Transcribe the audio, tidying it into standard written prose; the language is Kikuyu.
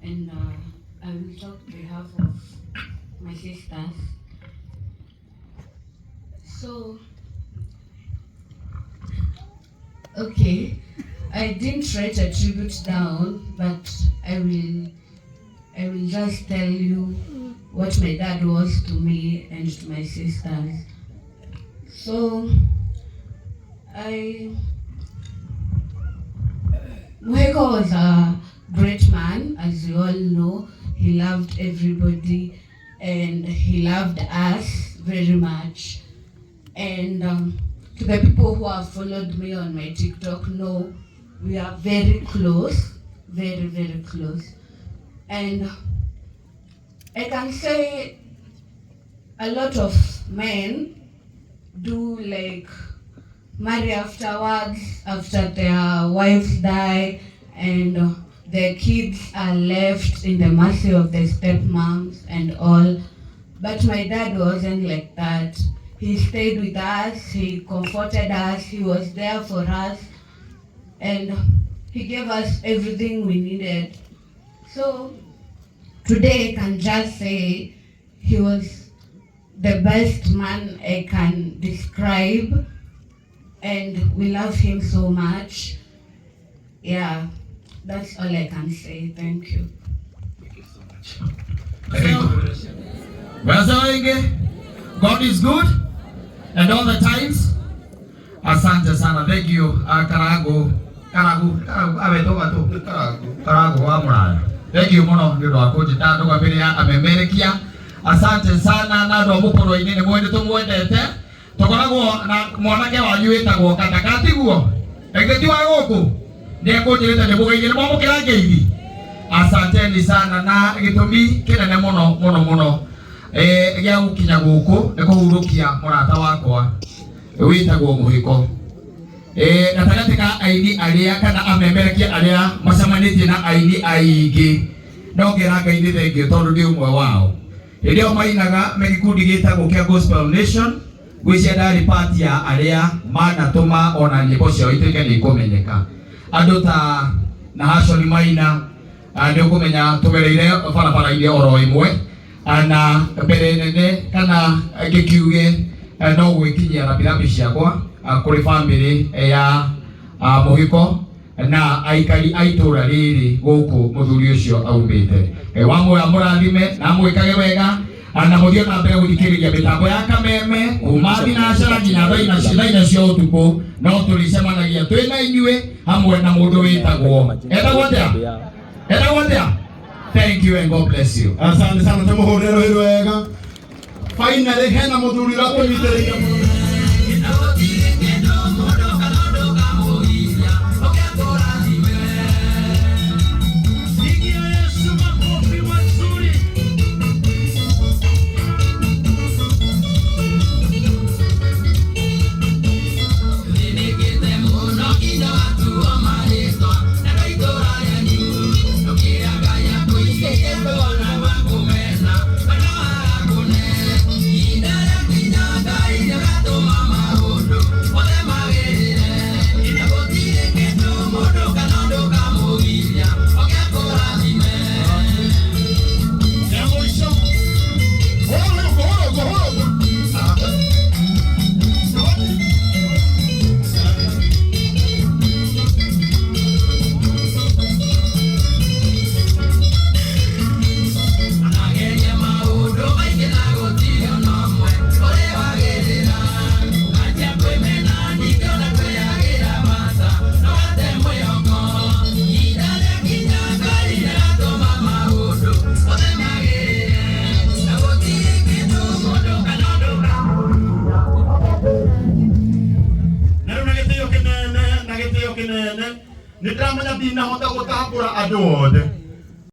And I will talk on behalf of my sisters. So, okay, I didn't write a tribute down, but I will just tell you what my dad was to me and to my sisters. So, I Muheko was a great man, as you all know. He loved everybody and he loved us very much. And to the people who have followed me on my TikTok know we are very close, very, very close. And I can say a lot of men do like marry afterwards, after their wives die and their kids are left in the mercy of the stepmoms and all. But my dad wasn't like that. He stayed with us, he comforted us, he was there for us, and he gave us everything we needed. So today I can just say he was the best man I can describe, and we love him so much. Yeah, that's all I can say. Thank you. Wazawenge, God is good and all the times. Asante sana, thank you. Karago, Karagu, Karagu, abetoka tu. Karagu. Karagu wa Muraya. Thank you muno nĩ ũndũ wa kũnjĩta ndũgamĩrĩra amemerekia. Asante sana na andũ a mũkũrũ-inĩ nĩ mwende tũmwendete. Tũkoragwo na mwanake wanyu wĩtagwo Kataka tiguo? Ĩngĩ ti wa gũkũ? Nĩ ekũnjĩrĩte nĩ mũgeithie, nĩ mwamũkĩra ngeithi? Asanteni sana na gĩtũmi kĩnene mũno mũno mũno gĩa gũkinya gũkũ nĩ kũhurũkia mũrata wakwa wĩtagwo Mũhĩko. Gatagatĩ ka aini arĩa kana amemerekia arĩa macemanĩtie na aini aingĩ, no ngera Ngai nĩ thengiũ tondũ ndĩ ũmwe wao. Hĩndĩ ĩyo mainaga me gĩkundi gĩtagwo kĩa Gospel Nation, ngwĩciria ndarĩ part ya arĩa manatũma ona nyĩmbo ciao ituĩke nĩ ikũmenyeka. Andũ ta Nahashon Maina, nĩ ũkũmenya tũgereire barabara-inĩ oro ĩmwe. Na mbere nene kana ngĩkiuge no gwĩkinyia rambirambi ciakwa kũrĩ bamĩrĩ ya Mũhĩko na aikari a itũra rĩrĩ gũkũ mũthuri ũcio aumĩte. Ngai wa muoyo amũrathime na amwĩkage wega, na mũthiĩ na mbere gũthikĩrĩria mĩtambo ya Kameme kuma thinacara nginya thaa 4 cia ũtukũ, no tũrĩcemanagia twĩ na inyuĩ hamwe na mũndũ wĩtagwo, etagwo atĩa, etagwo atĩa? Thank you and God bless you. Asante sana, tumuhurire rũhĩ wega. Finally hena mũthuri ũratũnyitĩrĩire mũno. Pigia Yesu makofi mazuri. Ya mũico. Hũra ũguo, hũra ũguo, hũra ũguo. Na rĩu na gĩtĩo kĩnene, na gĩtĩo kĩnene, nĩ ndĩramenya ndinahota gũtambũra andũ othe.